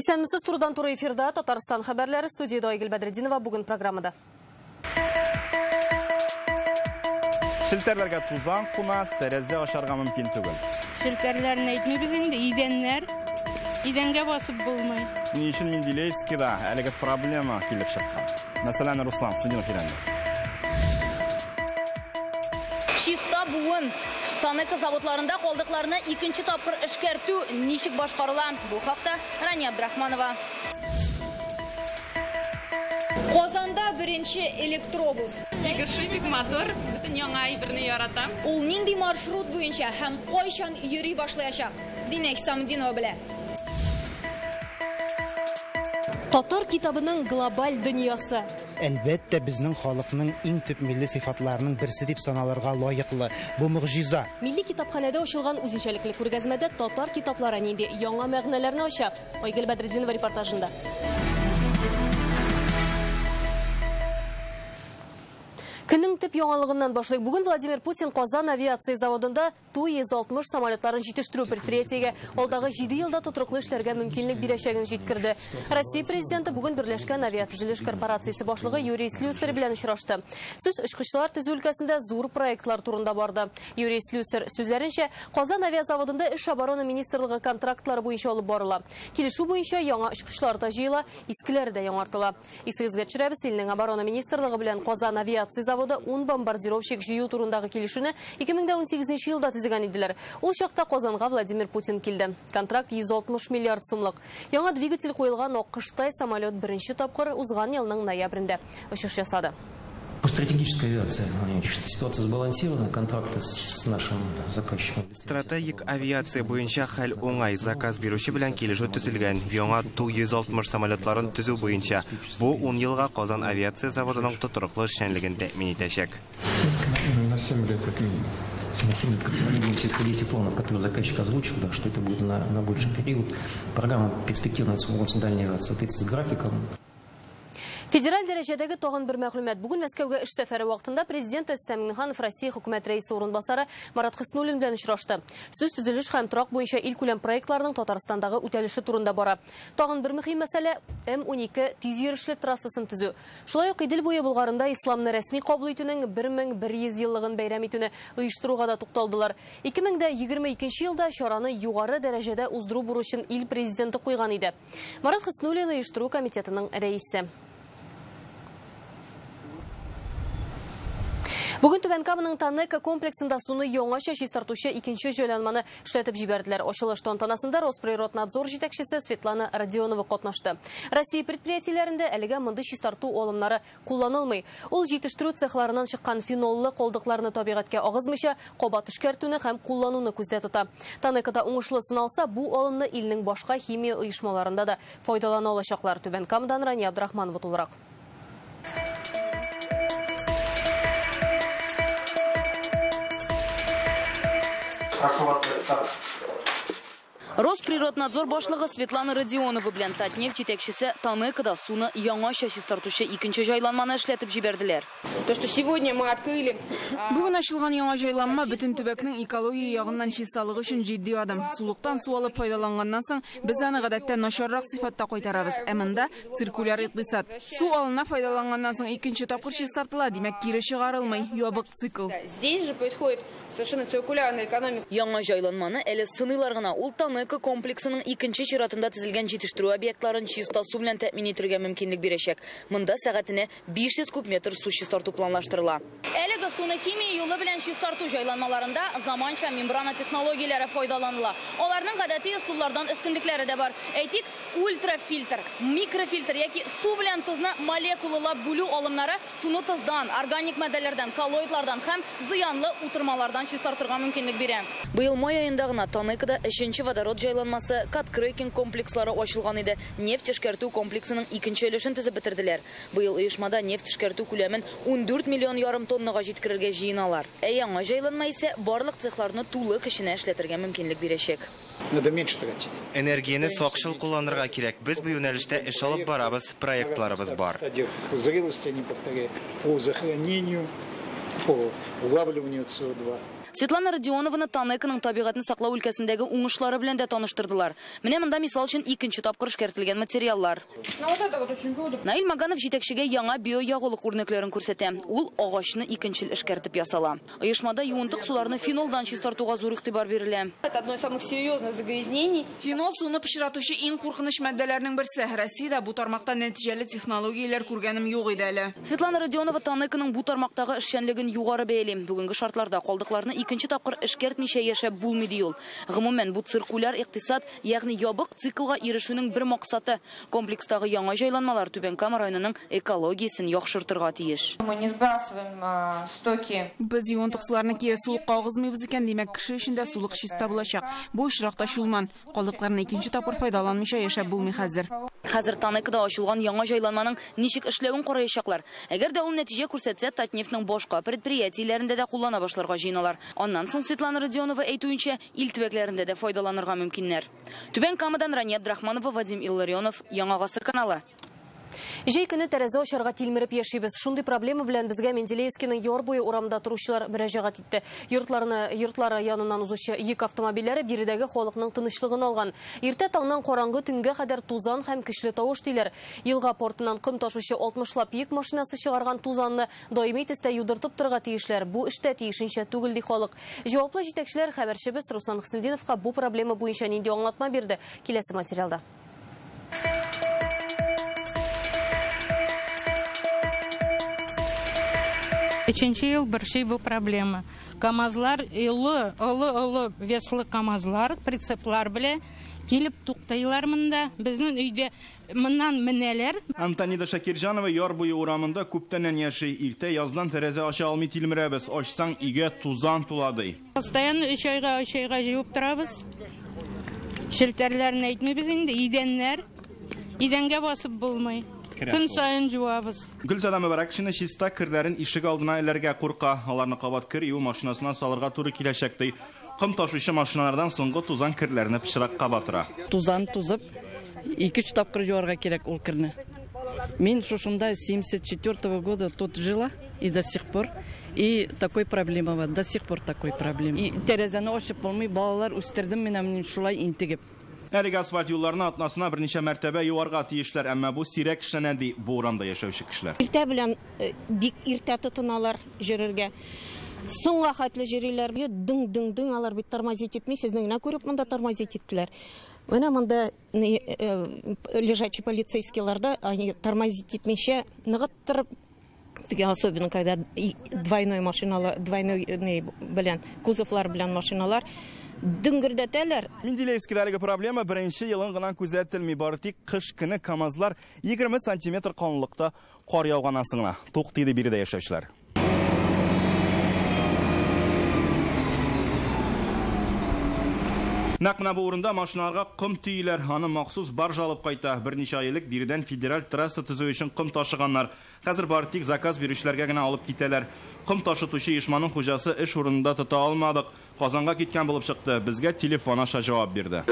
Исәнмесез, турыдан-туры эфирда Татарстан хәбәрләре, студияда Айгөл Бәдретдинова бүген программада. Челтәрләргә тузан куна, тәрәзә ачарга мөмкин түгел. Челтәрләрне әйтмибез инде, идәннәр. Идәнгә басып булмый. Ни өчен Менделеевскида әлеге проблема килеп чыккан? Мәсәлән, Руслан Судинов өйрәнде. Чиста буын. Танека заводларында калдыкларны икенче тапкыр эшкәртү ничек башкарыла? Бу хакта Рания Абдрахманова. Казанда беренче электробус. Бик ошый, бик матур. Бөтен яңа әйберне яратам. Ул нинди маршрут буенча һәм кайчан йөри башлаячак? Динә Хисамутдинова белә. Татар китабының глобаль дөньясы. Әлбәттә, безнең халыкның иң төп милли сыйфатларының берсе дип саналырга лаеклы. Бу могҗиза. Милли китапханәдә ачылган үзенчәлекле күргәзмәдә татар китаплары нинди яңа мәгънәләрне ача? Айгөл Бәдретдинова репортажында. Көннең төп яңалыгыннан башлыйк. Бүген Владимир Путин Казан авиация заводында Ту-160 самолетларын җитештерү предприятиегә алдагы 7 елда тотрыклы эшләргә мөмкинлек бирәчәген җиткерде. Россия президенты бүген Берләшкән авиатөзелеш корпорациясе башлыгы Юрий Слюсарь белән очрашты. Сүз очкычлар төзү өлкәсендә зур проектлар турында барды. Юрий Слюсарь сүзләренчә, Казан авиазаводында эш оборона министрлыгы контрактлары буенча алып барыла. Килешү буенча яңа очкычлар да җыела, искеләре дә яңартыла. Исегезгә төшерәбез, илнең оборона министрлыгы белән Казан авиация заводы 10 бомбардировщик җыю турындагы килешүне 2018 елда төзегән иделәр. Ул чакта Казанга Владимир Путин килде. Контракт 160 миллиард сумлык. Яңа двигатель куелган Аккоштай самолет беренче тапкыр узган елның ноябрендә очыш ясады. По стратегической авиации ситуация сбалансирована, контракты с нашим заказчиком. Стратегик авиация буенча хәл уңай, заказ бирүче белән килешү төзелгән. Яңа Ту-160 самолетларын төзү буенча бу 10 елга Казан авиация заводының тотрыклы эшчәнлеген тәэмин итәчәк. На 7 лет как минимум. На 7 лет как минимум, исходя из планов, которые заказчик озвучил, да, что это будет на больший период. Программа перспективная дальняя авиация соответствует с графиком. Федераль дәрәҗәдәге тагын бер мәгълүмат. Бүген Мәскәүгә эш сәфәре вакытында президент Рөстәм Миңнеханов Россия хөкүмәт рәисе урынбасары Марат Хөснуллин белән очрашты. Сүз төзелеш һәм торак буенча илкүләм проектларның Татарстандагы үтәлеше турында бара. Тагын бер мөһим мәсьәлә М12 тиз йөрешле трассасын төзү. Шулай ук Идел буе Болгарында исламны рәсми кабул итүнең 1100 еллыгын бәйрәм итүне оештыруга да тукталдылар. 2022 елда чараны югары дәрәҗәдә уздыру бурычын ил президенты куйган иде. Марат Хөснуллин оештыру комитетының рәисе. Бүген Түбән Каманың Танека комплексында суны яңача чистартучы икенче җайланманы эшләтеп җибәрделәр. Ачылыш тантанасында Росприроднадзор җитәкчесе Светлана Родионова катнашты. Россия предприятиеләрендә әлегә мондый чистарту алымнары кулланылмый. Ул җитештерү цехларыннан чыккан феноллы калдыкларны табигатькә агызмыйча кабат эшкәртүне һәм куллануны күздә тота. Танекада уңышлы сыналса, бу алымны илнең башка химия оешмаларында да файдалана алачаклар. Түбән Камадан Рания Абдрахманова тулырак. Росприроднадзор башлыгы Светлана Родионова белән Татнефть җитәкчесе Танекада суны яңача чистартучы икенче җайланманы эшләтеп җибәрделәр. То, что сегодня мы открыли. Бүген ачылган яңа җайланма бөтен төбәкнең экология ягыннан чисталыгы өчен җитди адым. Сулыктан су алып файдаланганнан соң без аны гадәттә начаррак сыйфатта кайтарабыз. Ә монда циркуляр икътисад. Су алына файдаланганнан соң икенче тапкыр чистартыла, димәк, кире чыгарылмый, ябык цикл. Здесь же происходит совершенно циркулярная экономика. Яңа җайланманы әле сыныйлар гына. Ул Танека комплексының икенче чиратында төзелгән җитештерү объектларын чиста су белән тәэмин итәргә мөмкинлек бирәчәк. Монда сәгатенә 500 куб метр су чистарту планлаштырыла. Әлеге суны химия юлы белән чистарту җайланмаларында заманча мембрана технологияләре файдаланыла. Аларның гадәти ысуллардан өстенлекләре дә бар. Әйтик, ультрафильтр, микрофильтр яки су белән тозны молекулалап бүлү алымнары суны тоздан, органик матдәләрдән, коллоидлардан һәм зыянлы утырмалардан чистартырга мөмкинлек бирә. Быел май аенда гына Танекада 3нче водород җайланмасы, кат-крекинг комплекслары ачылган иде. Нефть эшкәртү комплексының икенче өлешен төзеп бетерделәр. Быел оешмада нефть эшкәртү күләмен 14 миллион ярым тоннага җиткерергә җыеналар. Ә яңа җайланма исә барлык цехларны тулы көченә эшләтергә мөмкинлек бирәчәк. Надо меньше тратить. Энергияне сакчыл кулланырга кирәк. Без бу юнәлештә эш алып барабыз, проектларыбыз бар. Зрелости, не повторяю, по захоронению по улавливанию СО2. Светлана Родионованы ТАНЕКОның табигатьне саклау өлкәсендәге уңышлары белән дә таныштырдылар. Менә монда мисал өчен икенче тапкыр эшкәртелгән материаллар. Наил Маганов җитәкчегә яңа биоягулык үрнәкләрен күрсәтә. Ул агачны икенчел эшкәртеп ясала. Оешмада юынтык суларны фенолдан чистартуга зур игътибар бирелә. Это одно из самых серьезных загрязнений. Фенол суны пычратучы иң куркыныч матдәләрнең берсе. Россиядә бу тармакта нәтиҗәле технологияләр күргәнем юк иде әле. Светлана Родионова ТАНЕКОның бу тармактагы эшчәнлеген югары бәяли. Бүгенге шартларда калдыкларны икенче тапкыр эшкәртмичә яшәп булмый ди ул. Гомумән, бу циркуляр икътисад, ягъни ябык циклга ирешүнең бер максаты. Комплекстагы яңа җайланмалар Түбән Кама районының экологиясен яхшыртырга тиеш. Мы не сбрасываем стоки. Без юынтык суларны кире сулыкка агызмыйбыз икән, димәк, кеше өчен дә сулык чиста булачак. Бу очракта Чулман калдыкларны икенче тапкыр файдаланмыйча яшәп булмый хәзер. Хәзер ТАНЕКОда ачылган яңа җайланманың ничек эшләвен караячаклар. Әгәр дә ул нәтиҗә күрсәтсә, Татнефтьнең башка предприятиеләрендә дә куллана башларга җыеналар. Аннан соң Светлана Родионова әйтүенчә, ил төбәкләрендә дә файдаланырга мөмкиннәр. Түбән Камадан Рания Абдрахманова, Вадим Илларионов, Яңа Гасыр каналы. Җәй көне тәрәзә ачарга тилмереп яшибез. Шундый проблема белән безгә Менделеевскийның яр буе урамында торучылар мөрәҗәгать итте. Йортлары яныннан узучы йөк автомобильләре биредәге халыкның тынычлыгын алган. Иртә таңнан караңгы төнгә кадәр тузан һәм көчле тавыш диләр. Елга портыннан ком ташучы 60лап йөк машинасы чыгарган тузанны даими төстә юдыртып торырга тиешләр. Бу эштә тиешенчә түгел ди халык. Җаваплы җитәкчеләр хәбәрчебез Руслан Хөснетдиновка бу проблема буенча нинди аңлатма бирде? Киләсе материалда. Өченче ел борчый бу проблема. КАМАЗлар, олы веслы КАМАЗлар, прицеплар белән килеп туктыйлар монда. Безнең өйдә моннан менәләр. Антонида Шакирҗанова яр буе урамында күптәннән яши. Иртә яздан тәрәзә ача алмый тилмерәбез. Ачсаң өйгә тузан тула ди. Постоянно 3 айга җыеп торабыз. Челтәрләрне әйтмибез инде, идәннәр. Идәнгә басып булмый. Көн сайын жуабыз. Гөлзада Мөбарәкшина чиста керләрен ишек алдына эләргә курка. Аларны кабат кер юу машинасына салырга туры киләчәк ди. Ком ташучы машиналардан соңгы тузан керләрне пычракка батыра. Тузан тузып, 2-3 тапкыр жуарга кирәк ул керне. Мин шушында 74-го года тут жила и до сих пор. И такой проблема бар, до сих пор такой проблема. И тәрәзәне ачып булмый, балалар үстердем мин шулай интегеп. Әлеге асфальт юлларны атнасына берничә мәртәбә юарга тиешләр, әмма бу сирәк эшләнә ди бу урамда яшәүче кешеләр. Иртә белән бик иртә тотыналар йөрергә. Соңга хәтле йөриләр. Дың-дың-дың алар бит тормозить итми, сезнең генә күреп монда тормозить иттеләр. Менә монда лежачий полицейскийларда они тормозить итмичә ныгыттырып, особенно когда двойной машиналар, двойной белән кузовлар белән машиналар дөңгердәтәләр. Менделеевскийда әлеге проблема беренче елын гына күзәтелми. Бары тик кыш көне КАМАЗлар 20 сантиметр калынлыкта кар яуганнан соң гына туктый ди биредә яшәүчеләр. Нәкъ менә бу урында машиналарга ком төйиләр, аны махсус баржа алып кайта. Берничә ай элек биредән федераль трасса төзү өчен ком ташыганнар. Хәзер бары тик заказ бирүчеләргә генә алып китәләр. Ком ташытучы оешманың хуҗасы эш урынында тота алмадык. Казанга киткән булып чыкты. Безгә телефон аша җавап бирде.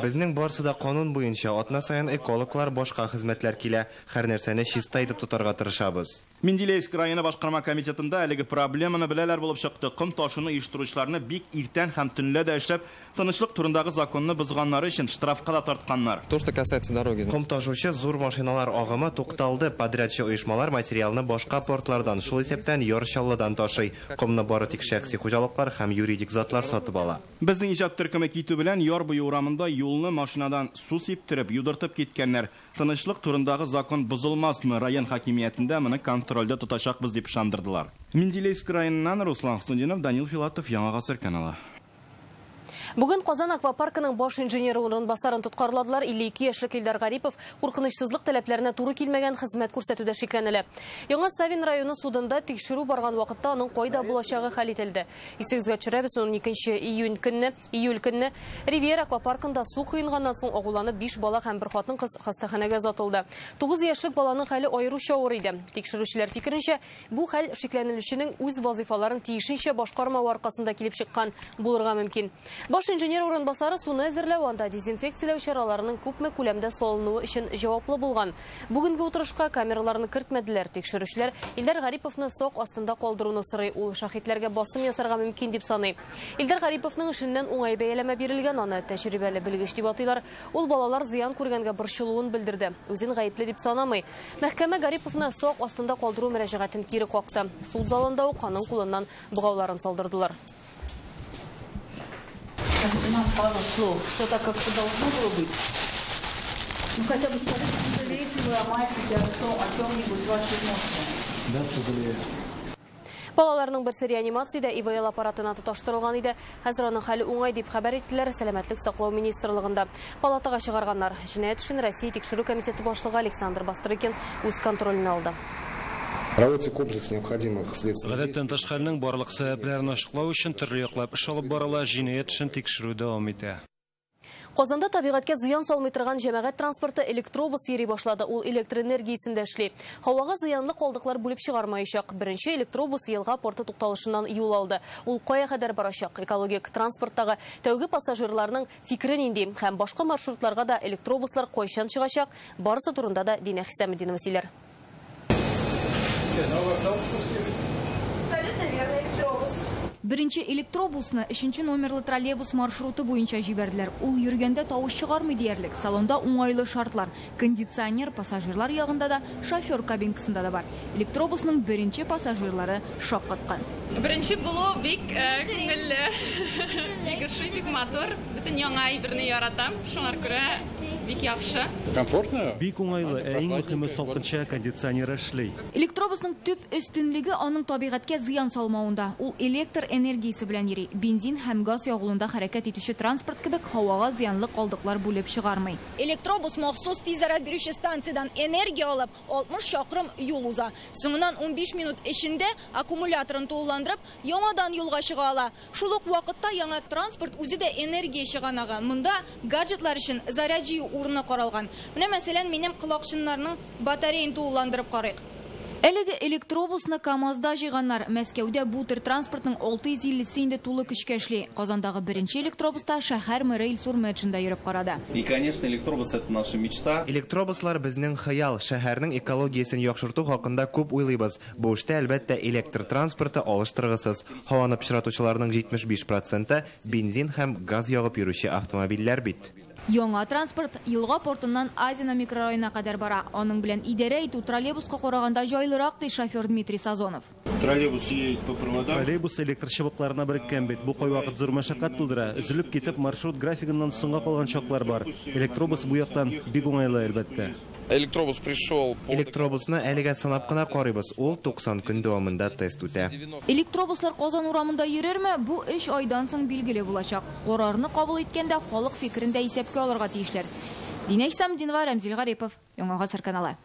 Безнең барсы да канун буенча атна саен экологлар, башка хезмәтләр килә. Һәр нәрсәне чиста итеп тотарга тырышабыз. Менделеевск районы башкарма комитетында әлеге проблеманы беләләр булып чыкты. Ком ташуны оештыручыларны бик иртән һәм төнлә дә эшләп, тынычлык турындагы законны бозганнары өчен штрафка да тартканнар. То, что касается дороги. Ком ташучы зур машиналар агымы тукталды. Подрядчы оешмалар материалны башка портлардан, шул исәптән Яр Чаллыдан ташый. Комны бары тик шәхси хуҗалыклар һәм юридик затлар сатып ала. Безнең иҗат төркеме китү белән яр буе урамында юлны машинадан су сиптереп, юдыртып киткәннәр. Тынычлык турындагы закон бозылмасмы? Район хакимиятендә моны контрольдә тотачакбыз дип ышандырдылар. Менделеевск районыннан Руслан Хөснетдинов, Данил Филатов, Яңа Гасыр каналы. Бүген Казан аквапаркының баш инженеры урынбасарын тоткарладылар. 52 яшьлек Илдар Гарипов куркынычсызлык таләпләренә туры килмәгән хезмәт күрсәтүдә шикләнелә. Яңа Савин районы судында тикшерү барган вакытта аның кайда булачагы хәл ителде. Исегезгә төшерәбез, 12 июль көнне Ривьера аквапаркында су коенганнан соң агуланып 5 бала һәм бер хатын-кыз хастаханәгә озатылды. 9 яшьлек баланың хәле аеруча авыр иде. Тикшерүчеләр фикеренчә, бу хәл шикләнелүченең үз вазифаларын тиешенчә башкармавы аркасында килеп чыккан булырга мөмкин. Баш инженер урынбасары суны әзерләү, анда дезинфекцияләү чараларының күпме күләмдә салынуы өчен җаваплы булган. Бүгенге утырышка камераларны кертмәделәр. Тикшерүчеләр Илдар Гариповны сак астында калдыруны сорый. Ул шаһитләргә басым ясарга мөмкин дип саный. Илдар Гариповның эшеннән уңай бәяләмә бирелгән, аны тәҗрибәле белгеч дип атыйлар. Ул балалар зыян күргәнгә борчылуын белдерде. Үзен гаепле дип санамый. Мәхкәмә Гариповны сак астында калдыру мөрәҗәгатен кире какты. Суд залында ук аның кулыннан богауларын салдырдылар. Нам пару слов. Все так, как должно было быть. Ну, хотя бы скажите, сожалеете вы о мальчике, о чем-нибудь, ваши эмоции? Да, сожалею. Балаларның берсе реанимациядә ИВЛ аппаратына тоташтырылган иде. Хәзер аның хәле уңай дип хәбәр иттеләр Сәламәтлек саклау министрлыгында. Палатага чыгарганнар. Җинаять эшен Россия тикшерү комитеты башлыгы Александр Бастрыкин үз контроленә алды. Проводится комплекс необходимых следственных Гадәттән тыш хәлнең барлык сәбәпләрен ачыклау өчен төрле яклап эш алып барыла, җинаять эшен тикшерү дәвам итә. Казанда табигатькә зыян салмый торган җәмәгать транспорты электробус йөри башлады. Ул электр энергиясендә эшли. Һавага зыянлы калдыклар бүлеп чыгармаячак. Беренче электробус Елга порты тукталышыннан юл алды. Ул кая кадәр барачак? Экологик транспорттагы тәүге пассажирларның фикере нинди? Һәм башка маршрутларга да электробуслар кайчан чыгачак? Барысы турында да Динә Хисаметдинова сөйләр. Абсолютно верно, электробус. Беренче электробусны 3 номерлы троллейбус маршруты буенча җибәрделәр. Ул йөргәндә тавыш чыгармый диярлек. Салонда уңайлы шартлар. Кондиционер пассажирлар ягында да, шофер кабинкасында да бар. Электробусның беренче пассажирлары шаккаткан. Беренче булу бик күңелле. Бик ошый, бик матур. Бөтен яңа әйберне яратам. Шуңа күрә бик яхшы. Комфортно? Бик уңайлы, ә иң мөһиме салкынча кондиционер эшли. Электробусның төп өстенлеге аның табигатькә зыян салмавында. Ул электр энергиясе белән йөри. Бензин һәм газ ягулында хәрәкәт итүче транспорт кебек һавага зыянлы калдыклар бүлеп чыгармый. Электробус махсус тиз заряд бирүче станциядән энергия алып 60 чакрым юл уза. Соңыннан 15 минут эчендә аккумуляторын тулыландырып, яңадан юлга чыга ала. Шул ук вакытта яңа транспорт үзе дә энергия чыганагы. Монда гаджетлар өчен заряд җыю урыны каралган. Менә мәсәлән, минем колакчыннарның батареяны тулыландырып карыйк. Әлеге электробусны КАМАЗда җыйганнар. Мәскәүдә бу төр транспортның 650-се инде тулы көчкә эшли. Казандагы беренче электробуста шәһәр мэры Илсур Метшин да йөреп карады. И, конечно, электробус это наша мечта. Электробуслар безнең хыял, шәһәрнең экологиясен яхшырту хакында күп уйлыйбыз. Бу эштә әлбәттә электр транспорты алыштыргысыз. Һаваны пычратучыларның 75% бензин һәм газ ягып йөрүче автомобильләр бит. Яңа транспорт Елга портыннан Азина микрорайонына кадәр бара. Аның белән идарә итү троллейбуска караганда җайлырак, ди шофер Дмитрий Сазонов. Троллейбус едет по проводам. Троллейбус электр чыбыкларына береккән бит. Бу кайвакыт зур мәшәкать тудыра. Өзелеп китеп маршрут графигыннан соңга калган чаклар бар. Электробус бу яктан бик уңайлы, әлбәттә. Электробус пришел. Электробусны әлегә сынап кына карыйбыз. Ул 90 көн дәвамында тест үтә. Электробуслар Казан урамында йөрерме? Бу 3 айдан соң билгеле булачак. Карарны кабул иткәндә халык фикерен дә исәпкә алырга тиешләр. Динә Хисаметдинова, Рәмзил Гарипов, Яңа Гасыр каналы.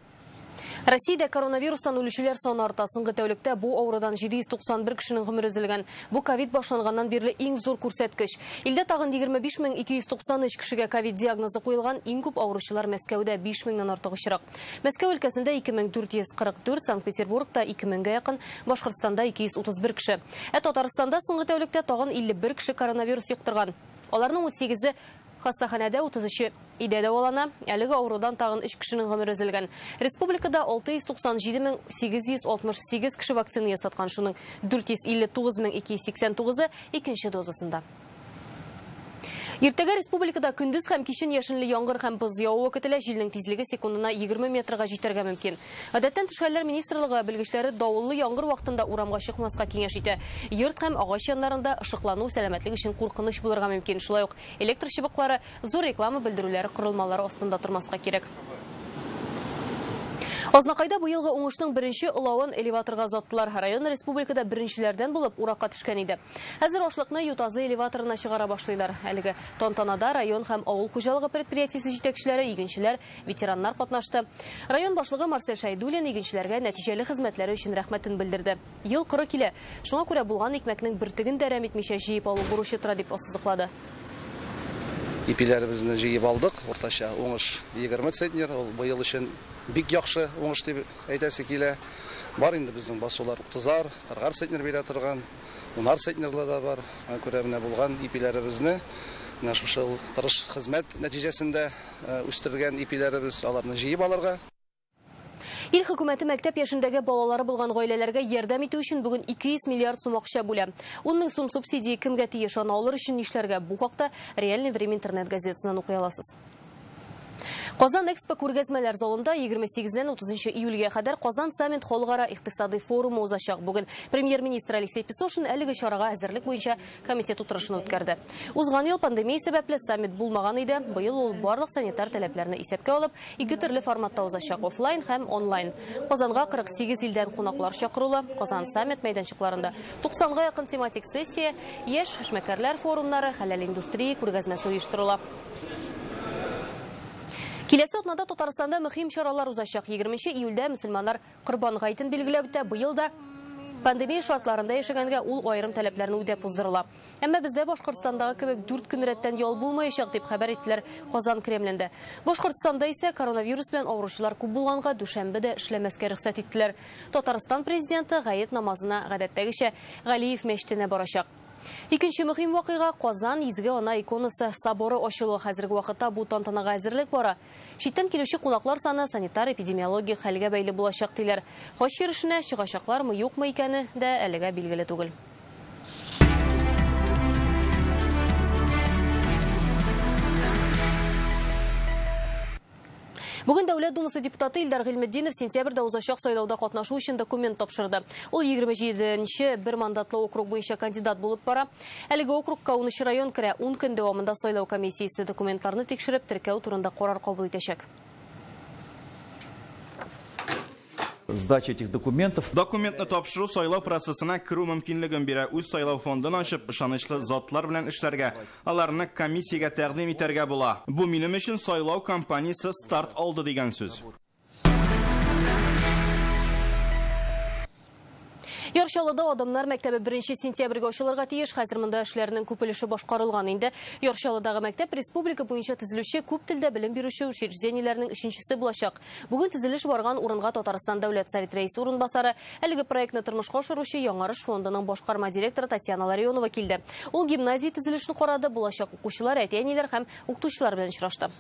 Россиядә коронавирустан үлүчеләр саны арта. Соңгы тәүлектә бу авырудан 791 кешенең гомере өзелгән. Бу ковид башланганнан бирле иң зур күрсәткеч. Илдә тагын 25293 кешегә ковид диагнозы куелган. Иң күп авыручылар Мәскәүдә 5000-нән артык очрак. Мәскәү өлкәсендә 2444, Санкт-Петербургта 2000-гә якын, Башкортстанда 231 кеше. Ә Татарстанда соңгы тәүлектә тагын 51 кеше коронавирус йоктырган. Аларның 38-е хастаханәдә, 33-е өйдә дәвалана. Әлеге авырудан тагын 3 кешенең гомере өзелгән. Республикада 697 868 кеше вакцина ясаткан. Шуның 459 289-ы икенче дозасында. Иртәгә республикада көндез һәм кичен яшенле яңгыр һәм боз явуы көтелә. Җилнең тизлеге секундына 20 метрга җитәргә мөмкин. Гадәттән тыш хәлләр министрлыгы белгечләре давыллы яңгыр вакытында урамга чыкмаска киңәш итә. Йорт һәм агач яннарында ышыклану сәламәтлек өчен куркыныч булырга мөмкин. Шулай ук электр чыбыклары, зур реклама белдерүләре корылмалары астында тормаска кирәк. Азнакайда быелгы уңышның беренче олавын элеваторга озаттылар. Район республикада беренчеләрдән булып уракка төшкән иде. Хәзер ашлыкны Ютазы элеваторына чыгара башлыйлар. Әлеге тантанада район һәм авыл хуҗалыгы предприятиесе җитәкчеләре, игенчеләр, ветераннар катнашты. Район башлыгы Марсель Шәйдуллин игенчеләргә нәтиҗәле хезмәтләре өчен рәхмәтен белдерде. Ел коры килә. Шуңа күрә булган икмәкнең бөртеген дә әрәм итмичә җыеп алу бурычы тора дип ассызыклады. Ипиләребезне җыеп алдык. Уртача уңыш 20 центнер. Ул быел өчен бик яхшы уңыш дип әйтәсе килә. Бар инде безнең басулар 30-ар, 40 центнер бирә торган. Унар центнерлы да бар. Аңа күрә менә булган ипиләребезне, менә шушы тырыш хезмәт нәтиҗәсендә үстергән ипиләребез, аларны җыеп алырга. Ил хөкүмәте мәктәп яшендәге балалары булган гаиләләргә ярдәм итү өчен бүген 200 миллиард сум акча бүлә. 10 мең сум субсидия кемгә тиеш, аны алыр өчен нишләргә? Бу хакта Реальное время интернет газетасыннан укый аласыз. Казан Экспо күргәзмәләр залында 28-дән 30 июльгә кадәр Казан Саммит халыкара икътисадый форумы узачак. Бүген премьер-министр Алексей Песошин әлеге чарага әзерлек буенча комитет утырышын үткәрде. Узган ел пандемия сәбәпле саммит булмаган иде. Быел ул барлык санитар таләпләрне исәпкә алып, ике төрле форматта узачак: офлайн һәм онлайн. Казанга 48 илдән кунаклар чакырыла. Казан Саммит мәйданчыкларында 90-га якын тематик сессия, яшь эшмәкәрләр форумнары, хәләл индустрия күргәзмәсе оештырыла. Киләсе атнада Татарстанда мөһим чаралар узачак. 20 июльдә мөселманнар Корбан гаетен билгеләп үтә. Быел да пандемия шартларында яшәгәнгә ул аерым таләпләрне үтәп уздырыла. Әмма бездә Башкортстандагы кебек 4 көн рәттән ял булмаячак, дип хәбәр иттеләр Казан Кремлендә. Башкортстанда исә коронавирус белән авыручылар күп булганга дүшәмбе дә эшләмәскә рөхсәт иттеләр. Татарстан президенты гает намазына гадәттәгечә Галиев мәчетенә барачак. Икенче мөһим вакыйга Казан Изге Ана иконасы соборы ачылу. Хәзерге вакытта бу тантанага әзерлек бара. Читтән килүче кунаклар саны санитар эпидемиологик хәлгә бәйле булачак диләр. Хаҗ йөрешенә чыгачаклармы, юкмы икәне дә әлегә билгеле түгел. Бүген Дәүләт Думасы депутаты Илдар Гыйльметдинов сентябрьдә узачак сайлауда катнашу өчен документ тапшырды. Ул 27-нче бер мандатлы округ буенча кандидат булып бара. Әлеге округка 13 район керә. 10 көн дәвамында сайлау комиссиясе документларны тикшереп, теркәү турында карар кабул итәчәк. Сдача этих документов. Документны тапшыру сайлау процессына керү мөмкинлеген бирә. Үз сайлау фондын ачып, ышанычлы затлар белән эшләргә, аларны комиссиягә тәкъдим итәргә була. Бу минем өчен сайлау кампаниясе старт алды дигән сүз. Яр Чаллыда Адымнар мәктәбе 1 сентябрьгә ачылырга тиеш. Хәзер монда эшләрнең күп өлеше башкарылган инде. Яр Чаллыдагы мәктәп республика буенча төзелүче күп телдә белем бирүче учреждениеләрнең 3-нчесе булачак. Бүген төзелеш барган урынга Татарстан Дәүләт Совет рәисе урынбасары, әлеге проектны тормышка ашыручы Яңарыш фондының башкарма директоры Татьяна Ларионова килде. Ул гимназия төзелешен карады, булачак укучылар, әти-әниләр һәм укытучылар белән очрашты.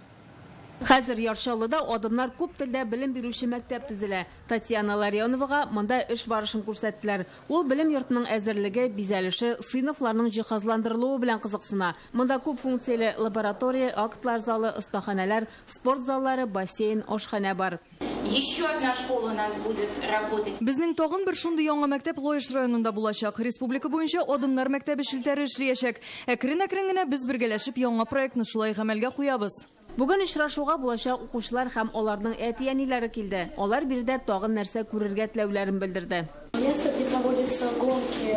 Хәзер Яр Чаллыда Адымнар күп телдә белем бирүче мәктәп төзелә. Татьяна Ларионовага монда эш барышын күрсәттеләр. Ул белем йортының әзерлеге, бизәлеше, сыйныфларның җиһазландырылуы белән кызыксына. Монда күп функцияле лаборатория, актлар залы, остаханәләр, спорт заллары, бассейн, ашханә бар. Еще одна школа у нас будет работать. Безнең тагын бер шундый яңа мәктәп Лаеш районында булачак. Республика буенча Адымнар мәктәбе челтәре эшләячәк. Әкрен-әкрен генә без бергәләшеп яңа проектны шулай гамәлгә куябыз. Бүген очрашуга булачак укучылар һәм аларның әти-әниләре килде. Алар биредә тагын нәрсә күрергә теләүләрен белдерде. Место, где проводятся гонки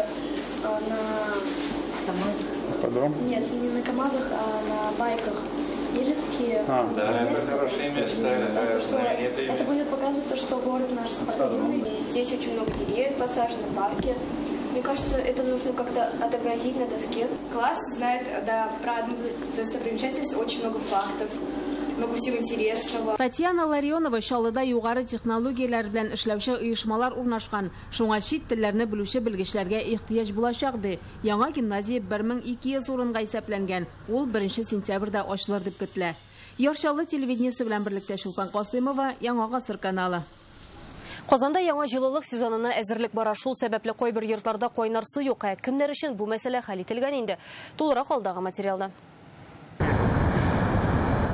на Ипподром? Нет, не на КАМАЗах, а на байках. Есть же такие? Да, это хорошее место. Это будет показывать то, что город наш спортивный. Здесь очень много деревьев посажено, парки. Мне кажется, это нужно как-то отобразить на доске. Класс знает, да, про одну достопримечательность очень много фактов, много всего интересного. Татьяна Ларионова Чаллыда югары технологияләр белән эшләүче оешмалар урнашкан. Шуңа чит телләрне белүче белгечләргә ихтыяҗ булачак ди. Яңа гимназия 1200 урынга исәпләнгән. Ул 1 сентябрьдә ачылыр дип көтелә. Яр Чаллы телевидениесе белән берлектә Чулпан Касыймова, Яңа Гасыр каналы. Казанда яңа җылылык сезонына әзерлек бара. Шул сәбәпле кайбер йортларда кайнар су юк. Ә кемнәр өчен бу мәсьәлә хәл ителгән инде? Тулырак алдагы материалда.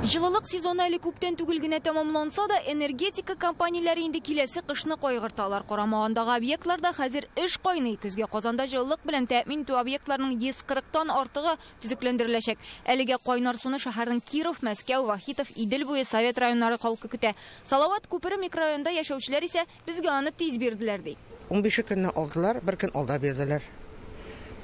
Җылылык сезоны әле күптән түгел генә тәмамланса да, энергетика компанияләре инде киләсе кышны кайгырталар. Карамагындагы объектларда хәзер эш кайный. Көзгә Казанда җылылык белән тәэмин итү объектларының 140-тан артыгы төзекләндереләчәк. Әлегә кайнар суны шәһәрнең Киров, Мәскәү, Вахитов, Идел буе, Совет районнары халкы көтә. Салават күпере микрорайонында яшәүчеләр исә безгә аны тиз бирделәр ди. 15 көнне алдылар, бер көн алда бирделәр.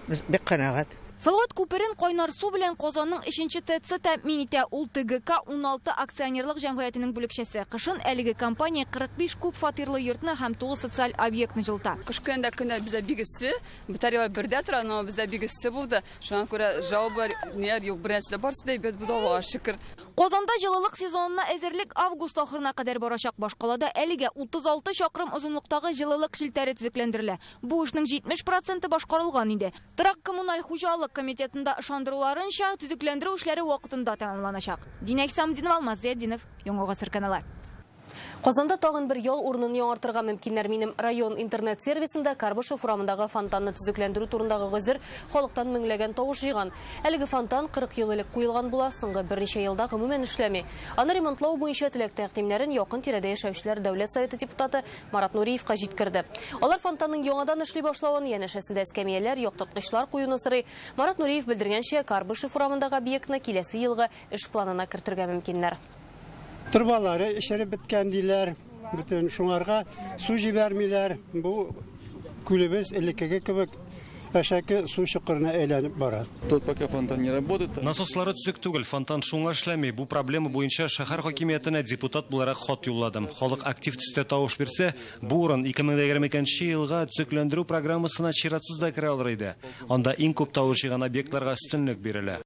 Без бик канәгать. Салават күперен кайнар су белән Казанның 3-нче ТЭЦ тәэмин итә. Ул ТГК 16 акционерлык җәмгыятенең бүлекчәсе. Кышын әлеге компания 45 күп фатирлы йортны һәм 9 социаль объектны җылыта. Кыш көндә көндә бездә бик эссе, батареялар бердә тора, но бездә бик эссе булды. Шуңа күрә жалобалар ниләр юк, бернәрсә дә барсы да әйбәт булды, Аллага шөкер. Казанда җылылык сезонына әзерлек август ахырына кадәр барачак. Башкалада әлегә 36 чакрым озынлыктагы җылылык челтәре төзекләндерелә. Бу эшнең 70% башкарылган инде. Торак коммуналь хуҗалык комитетында ышандыруларынча, төзекләндерү эшләре вакытында тәмамланачак. Динә Исламдинова, Алмаз Зиятдинов, Яңа Гасыр каналы. Казанда тагын бер ял урынын яңартырга мөмкиннәр. Минем район интернет-сервисында Карбышев урамындагы фонтанны төзекләндерү турындагы гозер халыктан меңләгән тавыш җыйган. Әлеге фонтан 40 ел элек куелган була, соңгы берничә елда гомумән эшләми. Аны ремонтлау буенча теләк тәкъдимнәрен якын тирәдә яшәүчеләр Дәүләт Советы депутаты Марат Нуриевка җиткерде. Алар фонтанның яңадан эшли башлавын, янәшәсендә эскәмияләр, яктырткычлар куюны сорый. Марат Нуриев белдергәнчә, Карбышев урамындагы объектны киләсе елгы эш планына кертергә мөмкиннәр. Торбалары эшереп беткән диләр, бөтен шуңарга су җибәрмиләр. Бу күлебез элеккеге кебек әшәке су чокырына әйләнеп бара. Тут пока фонтан не работает. Насослары төзек түгел, фонтан шуңа эшләми. Бу проблема буенча шәһәр хакимиятенә депутат буларак хат юлладым. Халык актив төстә тавыш бирсә, бу урын 2022 елга төзекләндерү программасына чиратсыз да керә алыр иде. Анда иң күп тавыш җыйган объектларга өстенлек бирелә.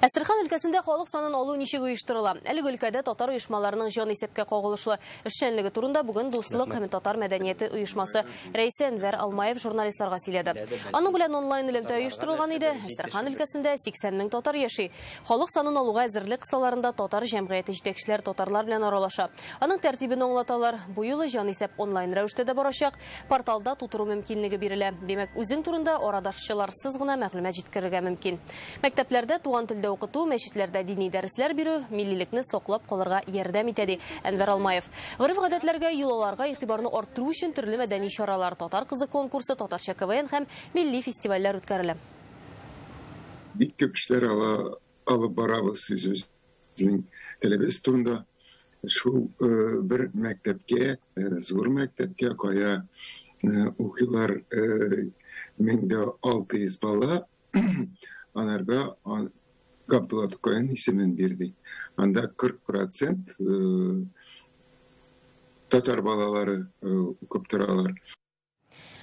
Әстерхан өлкәсендә халык санын алу ничек оештырыла? Әлеге өлкәдә татар оешмаларының җан исәпкә кагылышлы эшчәнлеге турында бүген Дуслык һәм татар мәдәнияте оешмасы рәисе Әнвәр Алмаев журналистларга сөйләде. Аның белән онлайн элемтә оештырылган иде. Әстерхан өлкәсендә 80 мең татар яши. Халык санын алуга әзерлек кысаларында татар җәмгыяте җитәкчеләр татарлар белән аралаша. Аның тәртибен аңлаталар. Бу юлы җан исәп онлайн рәвештә дә барачак. Порталда тутыру мөмкинлеге бирелә. Димәк, үзең турында арадашчыларсыз гына мәгълүмат җиткерергә мөмкин. Мәктәпләрдә туган телдә укыту, мәчетләрдә дини дәресләр бирү миллилекне саклап калырга ярдәм итә, ди Әнвәр Алмаев. Гореф-гадәтләргә, йолаларга игътибарны арттыру өчен төрле мәдәни чаралар, татар кызы конкурсы, татарча КВН һәм милли фестивальләр үткәрелә. Бик күп эшләр алып барабыз үзебезнең телебез турында. Шул бер мәктәпкә, зур мәктәпкә кая укыйлар 1600 бала, анарга Габдулла Тукайның исемен бирдек. Анда 40% татар балалары укып торалар.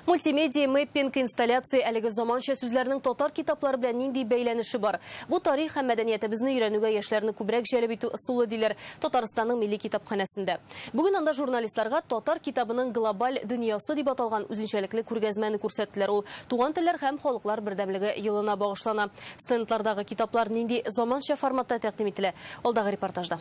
Мультимедиа, мэппинг, инсталляция әлеге заманча сүзләрнең татар китаплары белән нинди бәйләнеше бар? Бу тарих һәм мәдәниятебезне өйрәнүгә яшьләрне күбрәк җәлеп итү ысулы диләр Татарстанның милли китапханәсендә. Бүген анда журналистларга татар китабының глобаль дөньясы дип аталган үзенчәлекле күргәзмәне күрсәттеләр. Ул туган телләр һәм халыклар бердәмлеге елына багышлана. Стендлардагы китаплар нинди заманча форматта тәкъдим ителә? Алдагы репортажда.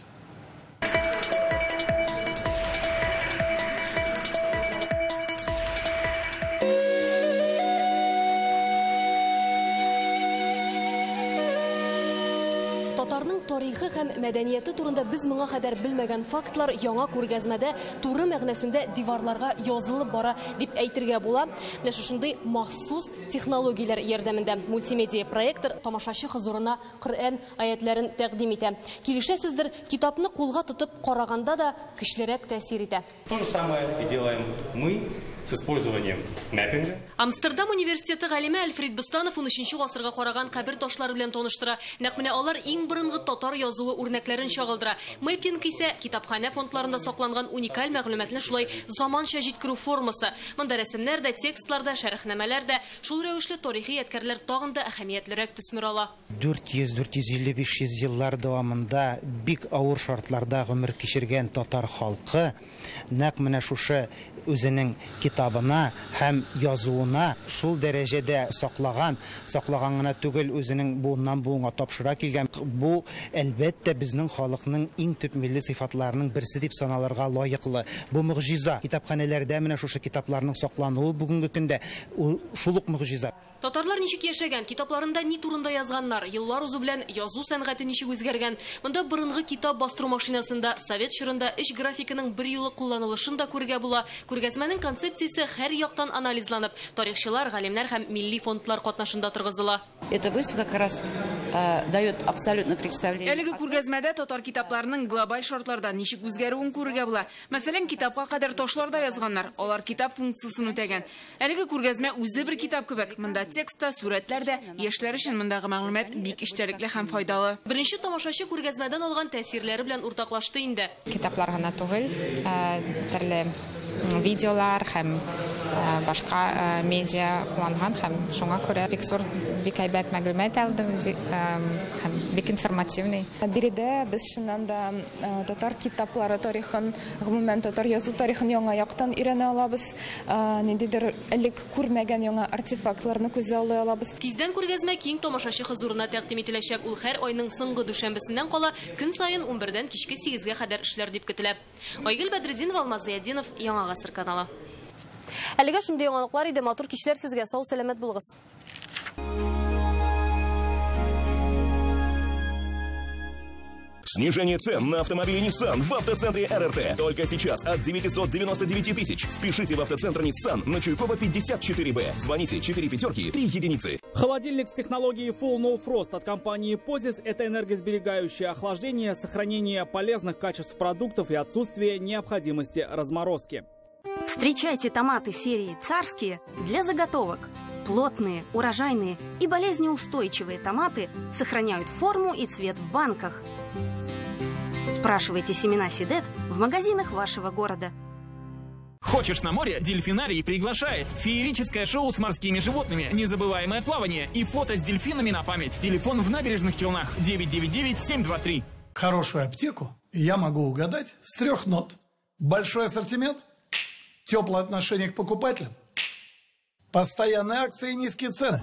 Татарның тарихы һәм мәдәнияте турында без моңа кадәр белмәгән фактлар яңа күргәзмәдә туры мәгънәсендә диварларга язылып бара дип әйтергә була. Менә шушындый махсус технологияләр ярдәмендә мультимедиа проектор тамашачы хозурына Коръән аятларын тәкъдим итә. Килешәсездер, китапны кулга тотып караганда да көчлерәк тәэсир итә. То же самое и делаем мы с использованием мэппинга. Амстердам университеты галиме Альфред Бустанов 13 гасырга караган кабер ташлары белән таныштыра. Нәкъ менә алар иң борынгы татар язуы үрнәкләрен чагылдыра. Мэппинг исә китапханә фондларында сакланган уникаль мәгълүматны шулай заманча җиткерү формасы. Монда рәсемнәр дә, текстлар да, шәрехнамәләр дә, шул рәвешле тарихи ядкәрләр тагын да әһәмиятлерәк төсмер ала. 400-450-500 еллар дәвамында бик авыр шартларда гомер кичергән татар халкы нәкъ менә шушы үзенең китабына һәм язуына шул дәрәҗәдә саклаган, саклаган гына түгел, үзенең буыннан буынга тапшыра килгән. Бу әлбәттә безнең халыкның иң төп милли сыйфатларының берсе дип саналырга лаеклы. Бу могҗиза. Китапханәләрдә менә шушы китапларның саклануы бүгенге көндә шул ук могҗиза. Татарлар ничек яшәгән, китапларында ни турында язганнар, еллар узу белән язу сәнгате ничек үзгәргән. Монда борынгы китап бастыру машинасында, совет чорында эш графикының бер юлы кулланылышын да күрергә була. Күргәзмәнең концепциясе һәр яктан анализланып, тарихчылар, галимнәр һәм милли фондлар катнашында торгызыла. Эта выставка как раз дает абсолютно представление. Әлеге күргәзмәдә татар китапларының глобаль шартларда ничек үзгәрүен күрергә була. Мәсәлән, китапка кадәр ташларда язганнар, алар китап функциясын үтәгән. Әлеге күргәзмә үзе бер китап кебек. Монда текстта, сурәтләр дә, яшьләр өчен мондагы мәгълүмат бик эчтәлекле һәм файдалы. Беренче тамашачы күргәзмәдән алган тәэсирләре белән уртаклашты инде. Китаплар гына түгел, төрле видеолар һәм башка медиа кулланган һәм шуңа күрә бик зур, бик әйбәт мәгълүмат алдым һәм Бик информативный. Биредә без чыннан да татар китаплары тарихын, гомумән татар язу тарихын яңа яктан өйрәнә алабыз. Ниндидер элек күрмәгән яңа артефактларны күзаллый алабыз. Тиздән күргәзмә киң тамашачы хозурына тәкъдим ителәчәк. Ул һәр айның соңгы дүшәмбесеннән кала көн саен 11-дән кичке 8-гә кадәр эшләр дип көтелә. Айгөл Бәдретдинова, Алмаз Зыятдинов, Яңа Гасыр каналы. Әлегә шундый яңалыклар иде. Матур кичләр сезгә, сау сәламәт булыгыз. Снижение цен на автомобили Nissan в автоцентре РРТ. Только сейчас от 999 тысяч. Спешите в автоцентр Nissan на Чуйкова 54Б. Звоните 4 пятерки 3 единицы. Холодильник с технологией Full No Frost от компании Pozis – это энергосберегающее охлаждение, сохранение полезных качеств продуктов и отсутствие необходимости разморозки. Встречайте томаты серии «Царские» для заготовок. Плотные, урожайные и болезнеустойчивые томаты сохраняют форму и цвет в банках. Спрашивайте семена Сидек в магазинах вашего города. Хочешь на море? Дельфинарий приглашает. Феерическое шоу с морскими животными, незабываемое плавание и фото с дельфинами на память. Телефон в Набережных Челнах 999-723. Хорошую аптеку я могу угадать с 3 нот. Большой ассортимент, теплое отношение к покупателям, постоянные акции и низкие цены.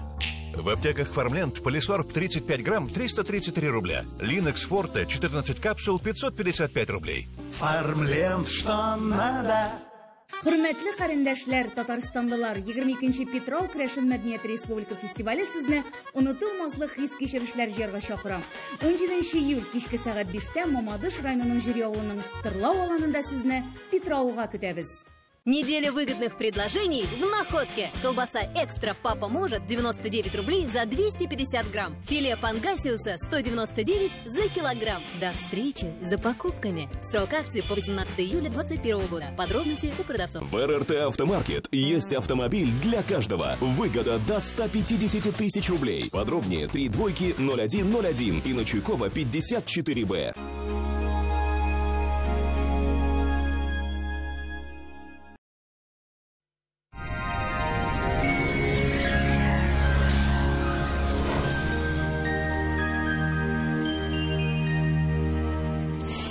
В аптеках «Фармленд» Полисорб 35 грамм 333 рубля. Линекс Форте 14 капсул 555 рублей. «Фармленд», что надо. Хөрмәтле карендәшләр, татарстанлылар, 22 Петрау Крәшен мәдәният республика фестивале сезне онытылмаслык хис-кичерешләр җыярга чакыра. 17 июль кичке сәгать 5-тә Мамадыш районының Җири авылының Тырлау аланында сезне Петрауга көтәбез. Неделя выгодных предложений в Находке. Колбаса «Экстра Папа может» 99 рублей за 250 грамм. Филе пангасиуса 199 за килограмм. До встречи за покупками. Срок акции по 18 июля 2021 года. Подробности у продавцов. В РРТ Автомаркет есть автомобиль для каждого. Выгода до 150 тысяч рублей. Подробнее 3 двойки 0101 и на Чуйкова 54Б.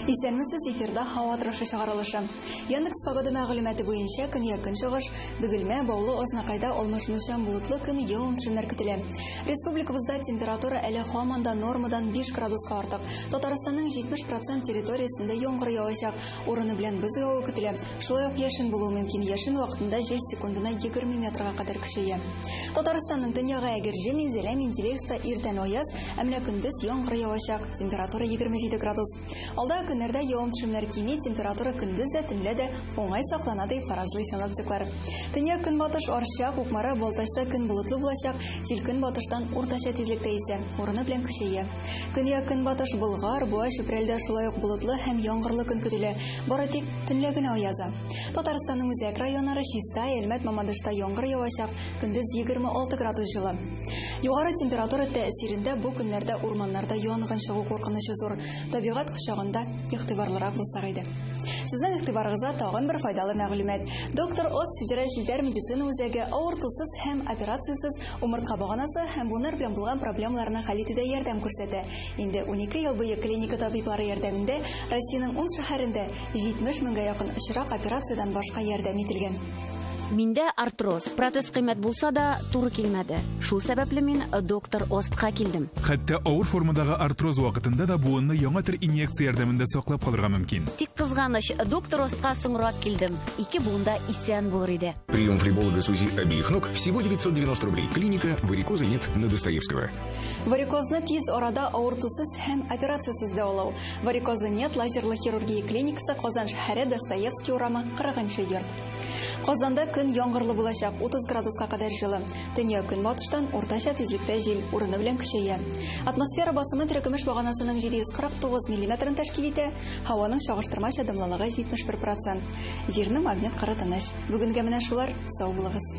Исәнмесез, эфирда һава торышы чыгарылышы. Яндекс погода мәгълүматы буенча көньяк көнчыгыш, Бөгелмә, Баулы, Азнакайда алмашынучан болытлы көн, явым-төшемнәр көтелә. Республикабызда температура әле һаман да нормадан 5 градуска артык. Татарстанның 70% территориясендә яңгыр явачак, урыны белән боз явуы көтелә. Шулай ук яшен булуы мөмкин. Яшен вакытында җил секундына 20 метрга кадәр көчәя. Татарстанның төньягы Әгерҗе, Минзәлә, Менделеевскта иртән аяз, ә менә көндез яңгыр явачак. Температура 27 градус. Алда көннәрдә явым-төшемнәр кими, температура көндез дә, төнлә дә уңай саклана дип фаразлый синоптиклар. Төньяк көнбатыш Арча, Кукмара, Балтачта көн болытлы булачак, җил көнбатыштан уртача тизлектә исә, урыны белән көчәя. Көньяк көнбатыш Болгар, Буа, Чүпрәлдә шулай ук болытлы һәм яңгырлы көн көтелә. Бары тик төнлә генә аяза. Татарстанның үзәк районнары Чистай, Әлмәт, Мамадышта яңгыр явачак, көндез 26 градус җылы. Югары температура тәэсирендә бу көннәрдә урманнарда янгын чыгу куркынычы зур. Табигать кочагында игътибарлырак булсак иде. Сезнең игътибарыгызга тагын бер файдалы мәгълүмат. Доктор Оз федераль челтәр медицина үзәге авыртусыз һәм операциясез умыртка баганасы һәм буыннар белән булган проблемаларны хәл итүдә ярдәм күрсәтә. Инде 12 ел буе клиника табиблары ярдәмендә Россиянең 10 шәһәрендә 70 меңгә якын очрак операциядән башка ярдәм ителгән. Миндә артроз. Протез кыйммәт булса да, туры килмәде. Шул сәбәпле мин доктор Остка килдем. Хәтта авыр формадагы артроз вакытында да буынны яңа төр инъекция ярдәмендә саклап калырга мөмкин. Тик кызганыч, доктор Остка соңрак килдем. Ике буында исән булыр иде. Прием флеболога с УЗИ обеих ног всего 990 рублей. Клиника «Варикоза нет» на Достоевского. Варикозны тиз арада авыртусыз һәм операциясез дәвалау. «Варикоза нет» лазерлы хирургия клиникасы Казан шәһәре, Достоевский урамы, 40 йорт. Казанда көн яңгырлы булачак, 30 градуска кадәр җылы. Төньяк көнбатыштан уртача тизлектә җил, урыны белән көчәя. Атмосфера басымы терекөмеш баганасының 749 миллиметрын тәшкил итә, һаваның чагыштырмача дымлылыгы 71%. Җирнең магнит кыры тыныч. Бүгенгә менә шулар, сау булыгыз.